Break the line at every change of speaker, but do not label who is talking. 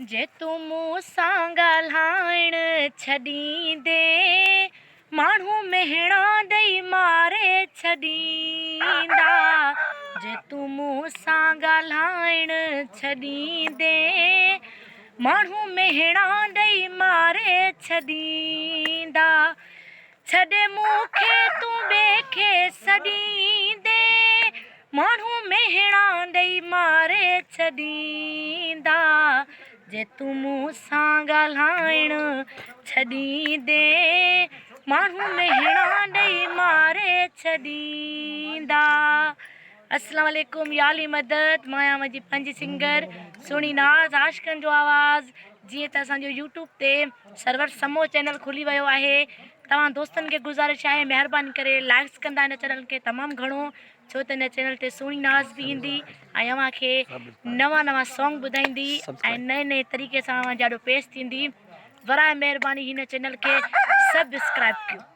جي تون مون سان ڳالهائڻ ڇڏيندين، ماڻهو مهڻا ڏئي ماري ڇڏيندا. جي تون مون سان ڳالهائڻ ڇڏيندين، ماڻهو مهڻا ڏئي ماري ڇڏيندا. ڇڏي مون کي تون ٻئي کي سڏيندين، ماڻهو مهڻا ڏئي ماري ڇڏيندا. جي تون مون سان ڳالهائڻ ڇڏيندين، ماڻهو مهڻا ڏئي ماري ڇڏيندا. اسلام عليڪم يا علي مدد مان آهيان اوهان جي پنهنجي سنگر سهڻي ناز عاشقن جو آواز. جيئن ته اسان جو يوٽيوب تي سرور سمو چينل کلي ويو آهي توهان دوستن کي گذارش آهي مهرباني ڪري لائڪس ڪندا هن چينل کي تمام گهڻو ڇو ته هن چينل تي سهڻي ناز به ايندي ۽ اوهان کي نوان نوان سانگ ٻڌائيندي ۽ نئين نئين طريقي سان اوهان جي آڏو پيش ٿيندي براء مهرباني هن چينل کي سبسڪرائب ڪيو.